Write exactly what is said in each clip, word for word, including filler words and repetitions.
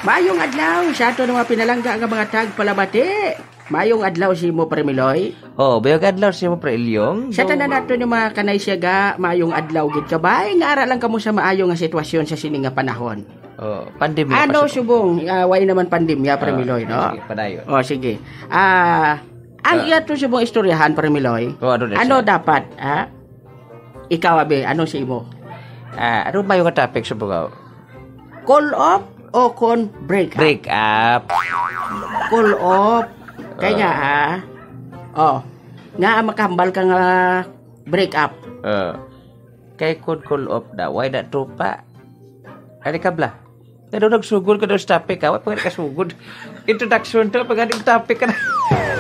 Maayong adlaw sa aton mga pinalangga nga mga tagpalamati. Maayong adlaw sa imo, Pre Miloy. Oh, maayong adlaw sa imo, Pre Ilyong. Sa tanan naton nga mga kanay siyaga, maayong adlaw gid kabay. Nga ara lang kamo sa maayo nga sitwasyon sa sini nga panahon. Oh, pandemya pa subong. Ano subong? Ah, way naman pandemya, Pre Miloy, no? Ah, sige, padayon. Oh, sige. Ah, ang iya to subong istoryahan, Pre Miloy. Oh, ano na siya? Ano dapat, ha? Ikaw, abi, ano sa imo? Ah, ano ba yung topic sa bugaw? Call off o kon break up? Break up. Call off. Kaya nga, ah. Oh. Nga makahambal ka nga break up. Ah. Kay kon call off na, why na tupa? Ano ka bla? Ano nagsugod ka daw sa topic, ha? Wa pa ka kasugod. Introduction to, pag aning topic ka na.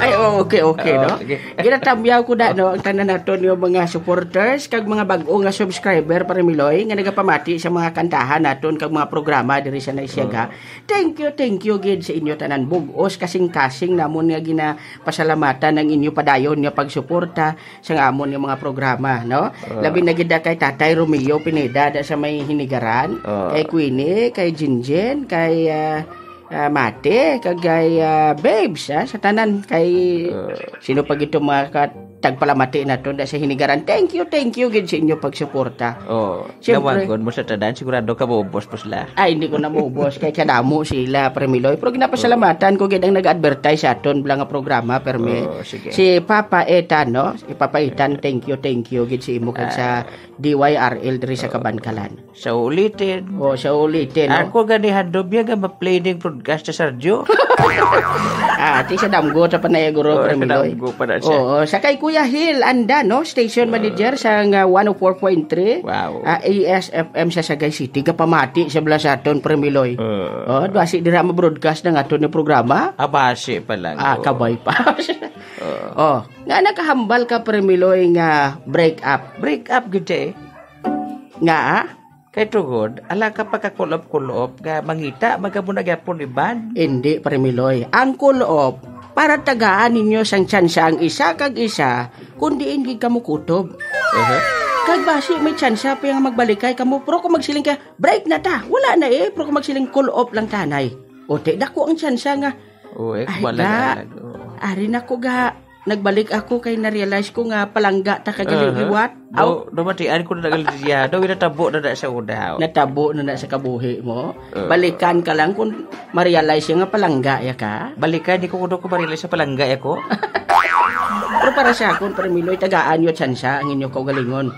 Ay, oh, okay, okay, no? Sige. Ginatamyaw ko na, no, ang tanan naton yung mga supporters, kag mga bag-o nga subscriber, Pare Miloy, nga nagapamati sa mga kantahan naton, kag mga programa diri sa Naisyaga. Thank you, thank you, gid sa inyo tanan. Bug-os kasing-kasing namon nga ginapasalamatan ang inyo padayon nga pagsuporta sa amon nga mga programa, no? Ah. Labi na gid na kay Tatay Romeo Pineda da sa may Hinigaran, ah, kay Queenie, kay Jinjin, kay, ah, ah, Mate, kag kay, ah, Babes, ah, sa tanan, kay, ah, sino pa gito mga ka-, tagpalamati naton da sa Hinigaran. Thank you, thank you gid sa inyo pagsuporta. Oh. Siyempre. Nawagon mo sa tanan, sigurado ka maubos pa sila. Ay, hindi ko na maubos. Kay kadamo sila, Pre Miloy. Pero ginapasalamatan ko gid ang nag-advertise sa aton bala nga programa, permi. Oh, sige. Si Papa Ethan, no? Si Papa Ethan, thank you, thank you gid sa imo kag sa D Y R L diri sa Kabankalan. Sa ulitin. Oh, sa ulitin, no? Ako gani handom niya nga ma-play ning broadcast sa Sardio. Ah, ti sa damgo ta pa na ya, guro, Pre Miloy. Oh, sa damgo pa na siya. Oo, sa kay Kuya Hil Anda, no? Station manager sa nga one oh four point three. Wow. Ah, A S F M sa Sagay City, gapamati sa bala sa aton, Pre Miloy. Uh. Oh, basi dira ma-broadcast ang aton nga programa. Ah, basi pa lang. Ah, kabay pa. Uh. Oh, nga nakahambal ka, Pre Miloy, nga break up. Break up gid eh. Nga, ah? Kay tungod, ala ka pagka-call off, call off nga mangita, magamo na gyapon iban. Hindi, Pre Miloy. Ang call off, para tagaan ninyo sang tsansa ang isa kag isa, kung diin gid kamo kutob. Aha. Kag basi may tsansa pa nga magbalikay kamo, pero kung magsiling ka, "Break na ta," wala na eh, pero kung magsiling, "Call off lang tanay." O, ti, dako ang tsansa nga, Oh, eh, "Ay, wala ga, na, oo. Ari na ko ga, nagbalik ako kay na-realize ko nga palangga ta ka gali liwat." Aha. Aw. Do, do, matian ko na gali siya. Do, natabo na na sa una. Natabo na na sa kabuhi mo. Oo. Balikan ka lang kung ma-realize siya nga palangga ya ka. Balikan, di ko kuno ko ma-realize sa palangga ya ko. Pero para sa akon, Pre Miloy, tagaan nyo tsansa ang inyo kaugalingon.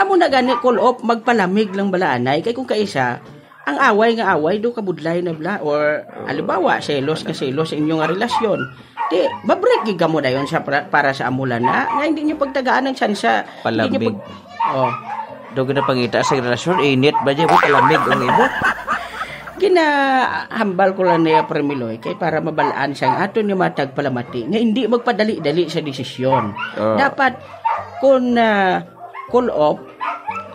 Amo na gani, call off, magpalamig lang bala anay. Kay kung kaisa, ang away nga away, do kabudlay na bala. Or, halimbawa, selos ka selos sa inyo nga relasyon. Di, ma-break gid kamo dayon sa pra-, para sa amo lang na, nga hindi nyo pagtagaan ang tsansa. Hindi nyo pag-, oh. Palamig. Do ginapangita sa relasyon, init ba niya? Palamig ang imo. Ginahambal ko lang niya, Pre Miloy, kay para mabalaan sang aton nga mga tagpalamati nga hindi magpadali-dali sa desisyon. Oh. Dapat, kung, ah, call off,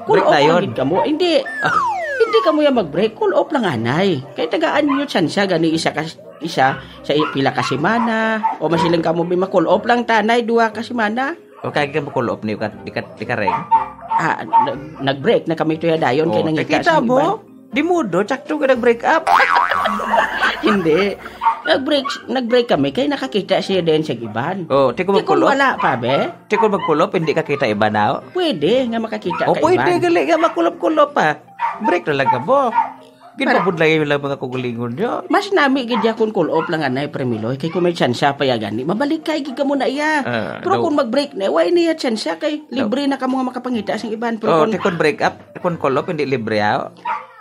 call off lang gid kamo. Break dayon. Hindi. Hindi kamo ya mag-break. Call off lang anay. Kay tagaan ninyo tsansa gani isa ka, isa sa i-, pila ka semana. O masiling kamo, "Bi, ma-call off lang tanay, duha ka semana." O kay ka ma-call off ni ka, di ka, di ka ring? Ah, nag-, nag-break na kami tuya dayon kay nangita sa iban. Oh, kita mo? Di mo do, tsakto ka nag-break up. Hindi. Nag-break, nag-break kami kay nakakita siya din sa iban. Oh, ti ko mag-call off? Ti kung wala pa, be? Ti ko mag-call off, hindi ka kita iban na? Pwede nga makakita ka iban. Oh, pwede gali nga ma-call off, call off pa. Break na lang ka mo. Para ginpabudlay lang mga kugulingon niyo. Mas nami gid ya kung call off lang anay, Pre Miloy, kay kung may tsansa pa ya gani, mabalik kay gid kamo na iya. Ah, pero kung mag-break na, way niya tsansa kay libre na kamo nga makapangita sang iban. Pero oh, kung ti kung break up, kung call off, hindi libre, ah.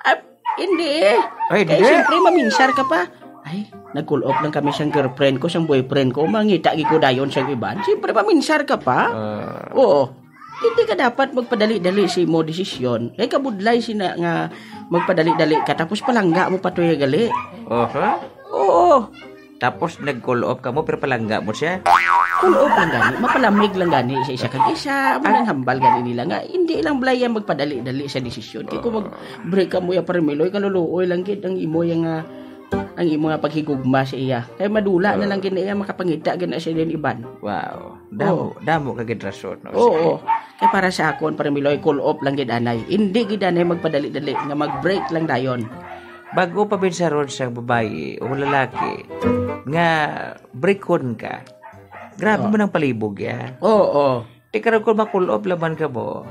Ah, hindi eh. Ay, hindi. Kay siyempre, maminsar ka pa. Ay, nag-call off lang kami sang girlfriend ko, sang boyfriend ko, mangita gid ko dayon sang iban. Siyempre, maminsar ka pa. Ah. Oo. Hindi ka dapat magpadali-dali sa imo desisyon. Kay kabudlay sina nga magpadali-dali ka, tapos palangga mo pa tuya gali. Aha. Oo. Tapos nag-call off ka mo, pero palangga mo siya? Call off lang gani, mapalamig lang gani sa isa kag isa. Amo nang hambal gani nila nga, hindi lang balay yan magpadali-dali sa desisyon. Kay kung mag-break ka mo ya, Pre Miloy, kaluluoy lang gid ang imo ya nga ang imo nga paghigugma sa iya. Kay madula na Oo. lang gid na iya, makapangita gid na siya din iban. Wow. Damo, Oo. damo ka gid rason, no? Oo. Sige. Kay para sa akon, Parmiloy, cool off lang gid anay. Hindi gid anay magpadali-dali nga mag-break lang dayon. Bag-o pa binsaron sa babayi o lalaki nga breakon ka. Grabe Oo. man ang palibog, ya. Oo. Di karon kung ma-cool off laman ka mo,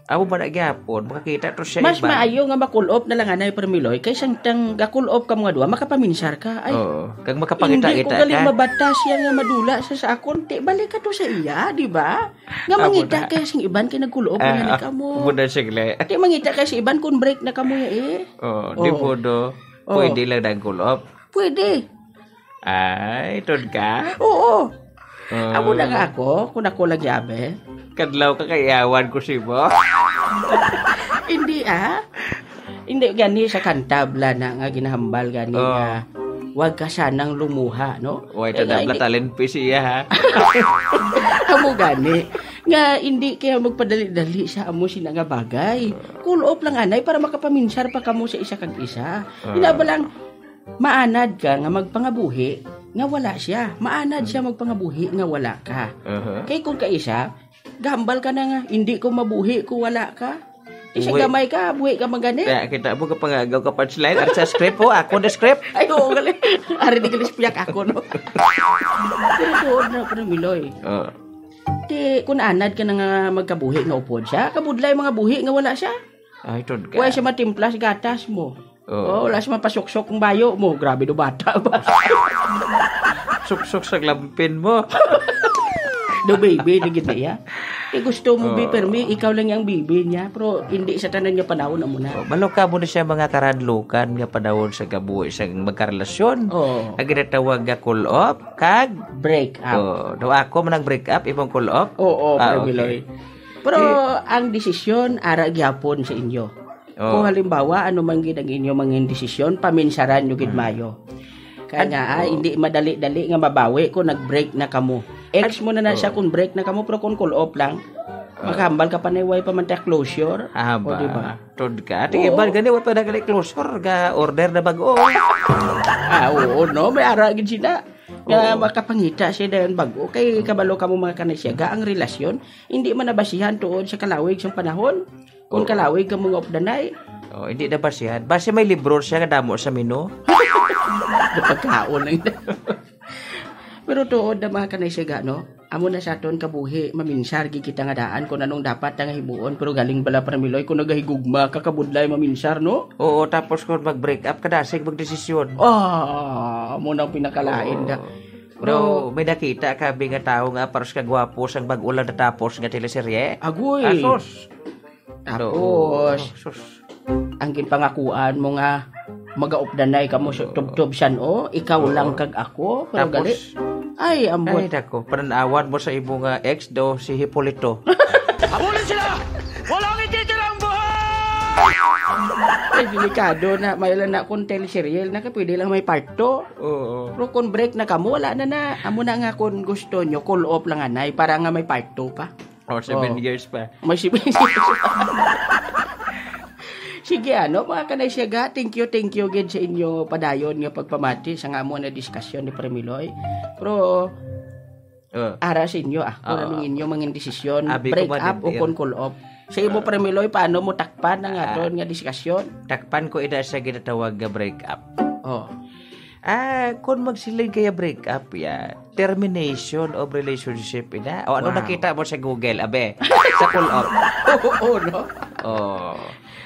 amo ba na gyapon, makakita to siya Mas iban. maayo nga ma-cool off na lang anay, Parmiloy, kaysa tang ga-cool off ka mga duha, makapaminsar ka. Ay, Oo. Kag makapangita-ngita hindi ko galing ka. mabata siya nga madula sa, sa akon. Ti, balik ka to sa iya, di ba? Nga Amo mangita na. kay sing iban kay nag-cool off Ah, na ah, ka mo. amo na, sige. Ti, mangita kay sa iban kung break na ka mo, eh. Oo, di Oo. po, do. Oo. Pwede lang nang cool off. Pwede. Ay, tod ka? Oo. Ah. Amo na nga ako, kung ako lang yabe. Kadlaw ka kay iyawan ko si mo. Hindi, ah. Hindi, gani sa kanta, bala na nga ginahambal gani Oh. nga, "Wag ka sanang lumuha," no? Way, Kaya nga, tadabla hindi talent pa siya, ha? Amo gani. Nga, hindi kaya magpadali-dali sa amo sina nga bagay. Cool off lang, anay, para makapaminsar pa kamo sa isa kag isa. Ah. Ina ba lang, maanad ka nga magpangabuhi nga wala siya. Maanad siya Hmm. magpangabuhi nga wala ka. Aha. Kay kung kaisa, gambal ka na nga, "Hindi ko mabuhi kung wala ka." Isa Uy. gamay ka, buhi ka man gani. Kaya kita mo kapangagaw ka punchline. At sa script po, ako na script. Ay, oo, gali. Ari, di gali siya ako, no? Pero tuod na, pero Miloy. Oh. Ti, kung anad ka na nga magkabuhi nga upod siya, kabudlay mga buhi nga wala siya. Ay, tod ka. Wala siya matimpla sa gatas mo. Oo. Oh, wala siya mapasuksok ang bayo mo. Grabe do bata ba? Suksok sa glampin mo. Do baby, di gid niya. Eh, gusto mo, bi, Oo. permi, ikaw lang yung baby niya. Pero hindi sa tanan nga panahon amo na. Oh, balo ka mo na siya mga karadlukan nga panahon sa kabuhi sa magkarelasyon. Oo. Ang ginatawag nga cool off, kag Break up. Oh, do ako man ang break up, imong cool off? Oo, Ah, Pero okay. Miloy. Pero Eh. ang desisyon, ara gyapon sa inyo. Oh. Kung halimbawa, ano man gid ang inyo mga desisyon, paminsaran nyo gid Hmm. mayo. Kaya Ad- nga, ah, oh. hindi madali-dali nga mabawi kung nag-break na kamo. Ex Ad- mo na na siya oh. kung break na kamo, pero kung cool off lang, Oh. makahambal ka pa na way pa man ta closure. Ah, O, ba? di ba? Tod ka. Ate, Oo. iban gani, wa pa na gani closure, ga order na bag-o. Ah, oo, no? May ara gid sila. Nga Oo. makapangita siya dayon bag-o. Kay kabalo kamo mga kanay siya, ga ang relasyon, hindi man nabasihan tuod sa kalawig sang panahon. Kung Oo. kalawig ka mga updanay. Oh, hindi na basihan. Basi may libro siya nga damo sa menu. Pagkaon lang. Pero tuod na mga kanay siya, ga, no? Amo na sa aton kabuhi, maminsar gid kita nga daan kung anong dapat nga himuon, pero galing bala, Parmiloy, kung nagahigugma ka, kabudlay maminsar, no? Oo, tapos kung mag-break up, kadasig magdesisyon. Ah, amo na ang pinakalain Oo. da. Pero Pero may nakita ka, bi, nga tawo nga paros ka gwapo sang bag-o lang natapos nga teleserye? Agoy. Asos. Tapos, Oo. Sus. ang ginpangakuan mo nga magaupdanay kamo sa Oo. tubtob san-o, ikaw Oo. lang kag ako, pero Tapos, gali. Ay, ambot. Ay, dako, pananawan mo sa imo nga ex do si Hipolito. Habulin sila! Walang ititirang buhay! Ay, delikado na. May lang na kung teleserye na ka, pwede lang may part two. Oo. Pero kung break na kamo, wala na na. Amo na nga kung gusto nyo, cool off lang anay, para nga may part two pa. Or seven Oh. years pa. May seven years pa. Sige, ano, mga kanay siya ga, thank you, thank you gid sa inyo padayon nga pagpamati sa nga amo na diskusyon ni Premiloy. Pero, Oh. ara sa inyo, ah, kung Oo. anong inyo mangin desisyon, Abi ko break ba, up o din, kung cool off. Sa imo, Ah. Premiloy, paano mo takpan ang Ah. aton nga diskusyon? Takpan ko ina sa ginatawag nga break up. Oh. Ah, kung magsiling kaya break up, ya, termination of relationship, ina. O, ano Wow. nakita mo sa Google, abe? Sa pull up. Oo, no? Oh.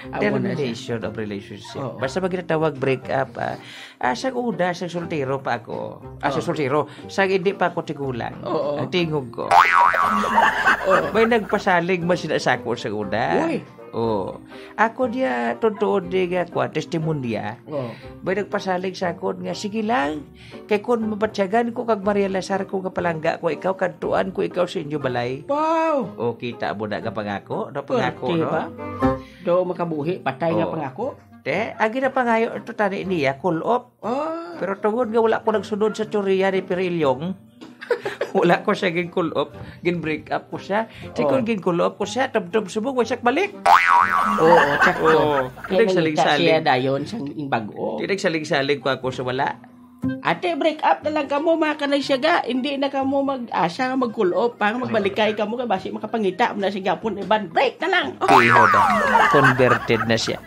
Amo na siya. Termination of relationship. Oo. Basta pag ginatawag break up, ah, ah, sa una, sa soltero pa ako. Ah, sa Oo. soltero. Sa hindi pa ako tigulang. Oo. Ang tingog ko. Oo. May nagpasalig man sila sa ako sa una. Uy. Oh. Ako diya, totoo di nga kwa, testimonya. Oh. May nagpasalig sa akon nga, "Sige lang, kay kun mabatyagan ko kag marealisar ko nga palangga ko ikaw, kadtuan ko ikaw sa inyo balay." Wow! Oh, kita mo na nga pangako, no? Pangako, Pwerte no? ba? Do makabuhi, patay nga Oh. pangako? Te, ang ginapangayo ito tani niya, cool off. Oh. Pero tungod nga wala ko nagsunod sa teorya ni Pirilyong, Wala ko siya gin-call up, gin-break up ko siya. Di ko Oh. gin-call up ko siya, tubtob subong, wa siya balik. Oo, sakto. Oo. Kaya nangita Nagsaling-saling. siya dayon sang ing bag-o. Di nagsaling-saling ko ako sa wala. Ate, break up na lang kamo, mga kanay siyaga. Hindi na kamo mag-asa nga mag-call up, pang magbalikay kamo kay basi makapangita mo na sa gyapon iban. Break na lang. Piho ba? Converted na siya.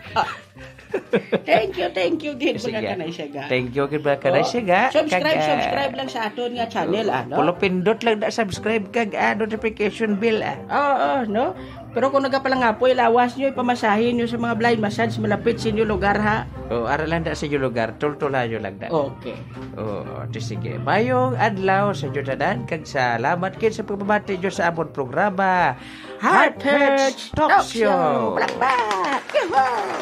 Thank you, thank you, gid, Sige. mga kanay siyaga. Thank you, gid, mga kanay Oh, siyaga. Subscribe, Kag, ah, subscribe lang sa aton nga channel, ano? Pulo pindot lang na subscribe kag ah, notification bell ah. Oo, no? Pero kung nagapalangapoy, lawas nyo, ipamasahin nyo sa mga blind massage malapit sa inyo lugar, ha? O, ara lang na sa inyo lugar, tultulayo lang na. Okay. Oo, di sige. Mayong adlaw sa inyo tanan, kag salamat kid sa pagpamati nyo sa amon programa, Heart Hurts Talk Show. Palakpak! Yahoo!